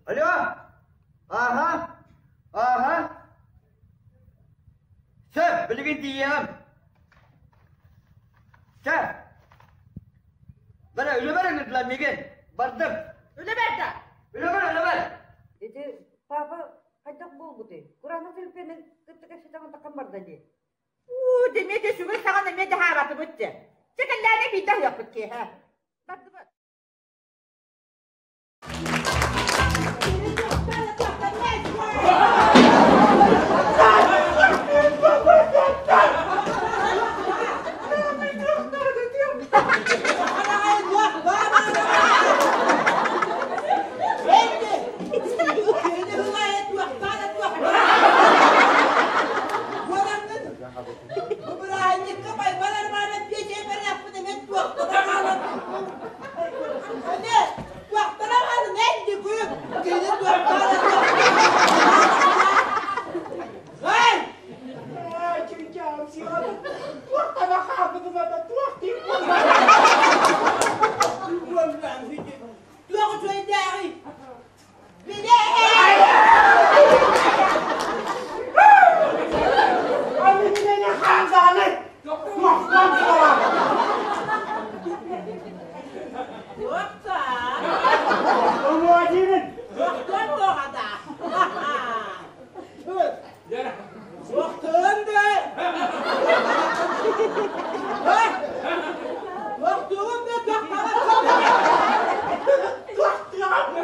Алло! Ааһа! Ааһа! Сөп, билигин тиийиэҕим. Чэ, бара үлэбэр ыҥырдылар миигин. Бардым. Үлэбэр да? Үлэбэр, үлэбэр. Ити папа хайдах буолбутуй? Кураанах төлөпүөнүн кытта кэпсэтэҕин таххан барда дии. Уу, дэмиэ де сүгүн саҕан эмиэ да хаабатыбыт дьэ. Чэ кэллээни биирдэ аһыахпыт киэһэ. Бардыбыт. Бырааһынньыкка Байбал Арманов биэчэй барыахпын эмиэ туохтана хаалан Ane, туохтара баар эн дикуй, кини туохтара Эй! Туохтана хаалбытым ата туох диир Туох үчүгэйдээҕий? Билэ! Аны хаалдааны туохтан туох Туохтан? Владимир! Туохтан туоҕата? Туохтан да? Туохтугун да туохтана Туохтугун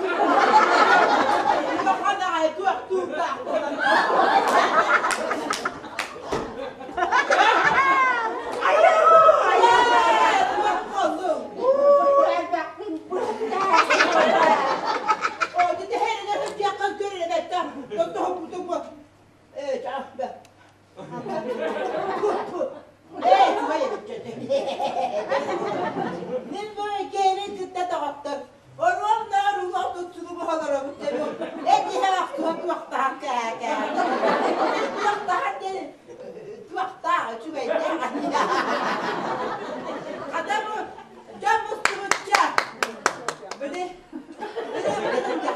Улахан туохтуурдаах Мин бу киэри кытта доҕоттор Оруом наар улах тутсугу бухаларабыт дебим. Этиһэ ахтыха туохтаах кээкээ. Туохтаах диэн туохтаах үчүгэйдээх. Хата бу дьон мустубутча. Били били били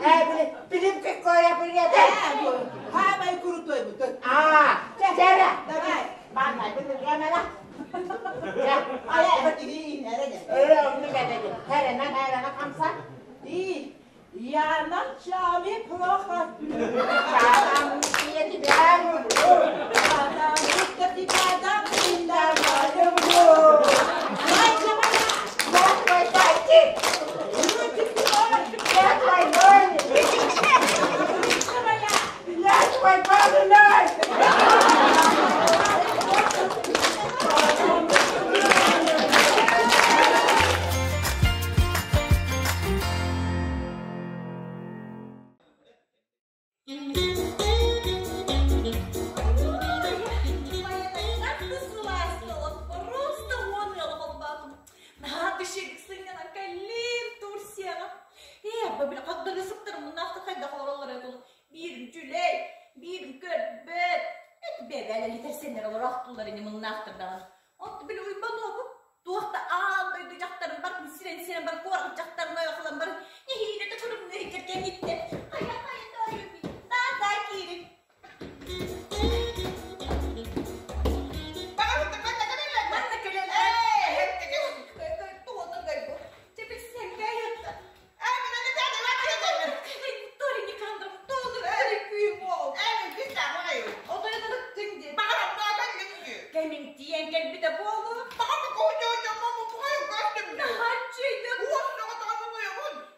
Э, били билим какое привет. Э, Хамай крутой бу. А, чера. Давай. Бана, били гамера. Ая, бати Э, онну кэтэди. Херена, херена хамса. И я ночами плохо сплю. Потому что я тебя люблю. Потому что тебя давным-давно люблю. Бэбээлэли тэрсэннэр олороохтуулар ини муннаахтар даҕаны. Онто били Уйбан уопут туох да аан дойду дьахтарын барын сирэн-сирэн бар куорат дьахтарын ойохолон барын нэһиилэ да көрүҥнүү кэргэниттэн хайа хайа тоойум даа киирин Манна кэлэллэр. Кэмиҥтийэн кэлбитэ буолуо.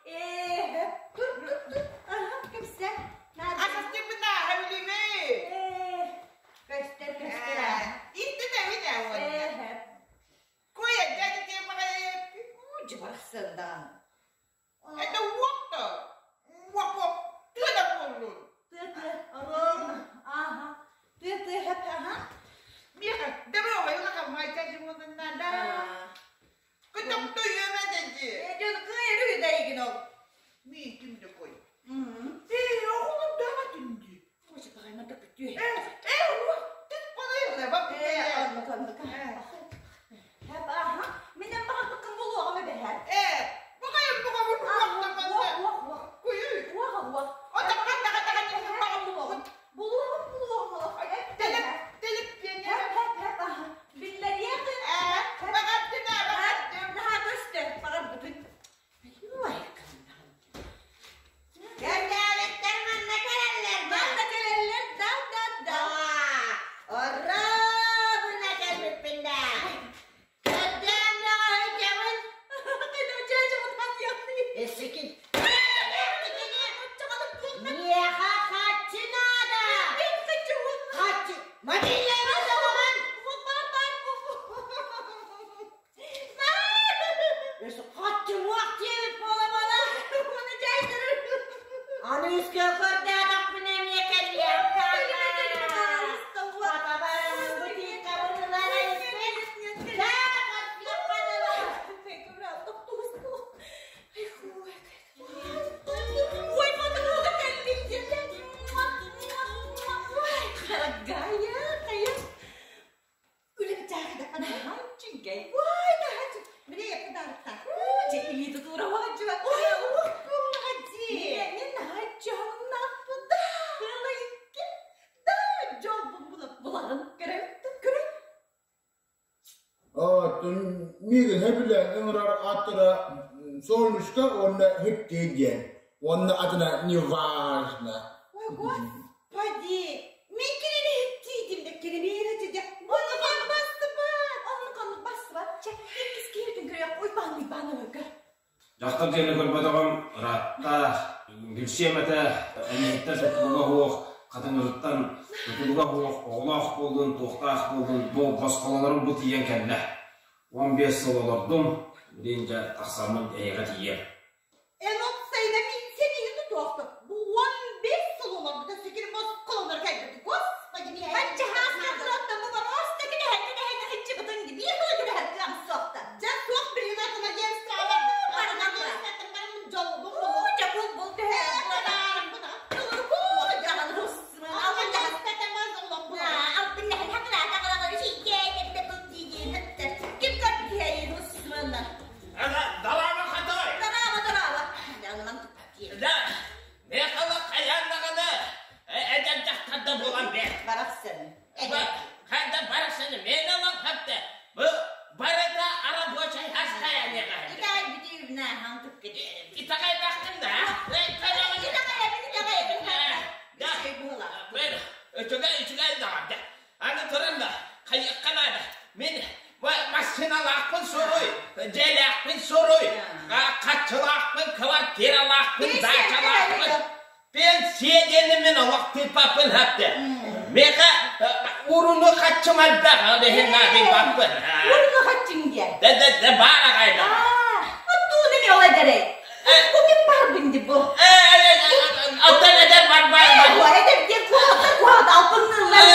Ээ, тур тур тур. Аха, кэпсэ. Ээ, көстөр көстөр аа. Ээ, Дьыбарахсын даҕаны. Это уопта. Уоп-уоп. Тыа буоллун. Тыа-тыа, оруолна. Ааха. Тыа-тыа хэп аха. Миэхэ, здоровый, улахан майка да. Кытыкту үөмэ дэжи. Э, дьон кыайыр үдайгин ол. Ми ким такой? Э, оҕолор даҕа түнди. Ой, баҕайма да күтүө. Э, э, түт балайылла, бак. Э, оннук, оннук. Хэп аха. Минем баҕарбыккын булуоҕум эбэһэ. Э, баҕайым баҕабын Уох, уох, уох. Куйуй. Уох, уох. Отакка таға таға баҕам булуоҕун. Булуоҕум, булуоҕум олох. Телеп, телеп пиэнэ. Хэп, хэп, хэп, аха. Биллэриэхин. Э, баҕаттым, баҕаттым. Наһаа көстөр, баҕарбытын. Ой, Кэрдээбиттэр манна кэлэллэр да? Манна кэлэллэр, да, да, да. Оруобуна кэлбиппин да. Кэрдээн бөҕөһүдьэбин. Эсикин. Миэхэ хаччы наада. Хаччы. Мобильнайбын табаман. Хаччы уох диэбит буола-буола. Аны үскэ көрдөөтөхпүнэ эмиэ кэлиэм. Хатабарымын бутикабын ылан эспит. Оттон миигин сөбүлээн ыҥырар ааттара Солнышко уонна Хиттей диэн. Уонна атына неважно. Ой, господи! Мен кинини хиттиидим да кинини хиттиидим. Оннук бассыбат, оннук оннук бассыбат. Чэ, иккис киһитин көрүөх, Уйбаан Уйбаан өлгөр. Дьахтар диэни көрбөтөҕүм ыраатта, билсиэм этэ, эмиһиттэн тутулуга суох, хатыҥырыттан тутулуга суох, оҕолоох буоллун, туохтаах буоллун, бу босхолонорум бу тиийэн кэллэ. 15 сыл олордум, билигин дьэ тахсаммын эйиэхэ тиийиэм. Эн опсайда мин сениги тутуохтук. Бу 15 сыл олорбута секир босхолонор кэлбит. Господи, Хачча хааска туратта бу бороста килэһэ килэһэ кыһыччыбытын биир хыла килэһэ кыам суохта. Дьэ суох билигин атына диэн сааларбыт барына диэн барым дьолбун булу. Дьэ бул бул төһө Далаама хатой! Дараба, дараба. Да, мехала хайаан даҕаны эдэр дьахтарда буолан бэр. Барахсан. Ханда барахсаны мен алан хапта. Бу барыта рабочай хастаяниеға. Итай бүтүүбүнэ хантып кет. Итагайбахтын да. Да. Мен үчүгэй үчүгэй даҕаны. Аны туран да хайыахха наада. Мин машиналаахпын суруй, дьиэлээхпин суруй, хаччылаахпын, квартиралаахпын, даачалаахпын. Пенсия диэни мин олох тыыппаппын хапты. Миэхэ уруну хаччым элбэх, ол иһин наадыйбаппын. Уруну хаччыҥ диэн. Да да да баар аҕайда. Оттууну мен ол эдэрэй. Бу мин барбын ди бу. Оттон эдэр бар бар бар. Эдэр диэн куһаҕаттан куһаҕат алпынныыллар.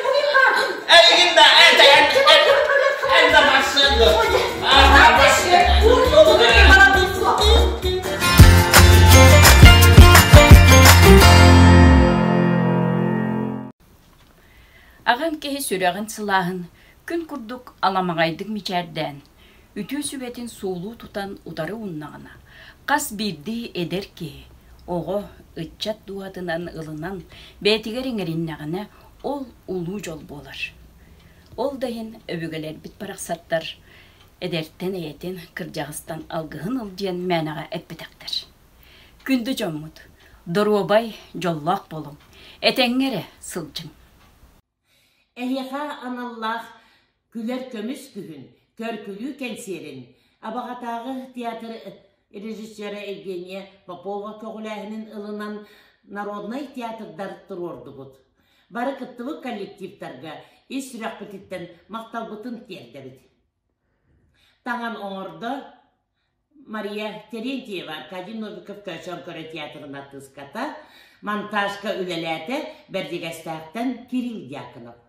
Бу мин барбын. Эйигин да эн да барсыан ду. Аҕам киһи сүрэҕин сылааһын күн курдук аламаҕайдык мичээрдээн, үтүө сүбэтин суулуу тутан утары ууннаҕына, хас биирдии эдэр киһи, оҕо, ыччат дууһатынан ылынан бэйэтигэр иҥэриннэҕинэ, ол улуу дьол буолар. Ол да иһин өбүгэлэрбит барахсаттар эдэртэн эйэтин, кырдьаҕастан алгыһын ыл диэн мээнэҕэ эппэтэхтэр. Күндү дьоммут, доруобай, дьоллоох буолуҥ, этэҥҥэ эрэ сылдьыҥ. Эһиэхэ аналлаах Күлэр көмүс күһүн көр-күлүү кэнсиэрин Абаҕатааҕы театр режиссера Евгения Попова көҕүлээһинин ылынан народнай театрдар туруордубут. Бары кыттыбыт коллективтарга ис сүрэхпититтэн махталбытын тиэрдэбит. Таҥан оҥордо Мария Терентьева Аркадий Новиков Көөчөөн көрө театрын артыыската, монтажка үлэлээтэ Бэрдьигэстээхтэн Кирилл Дьяконов.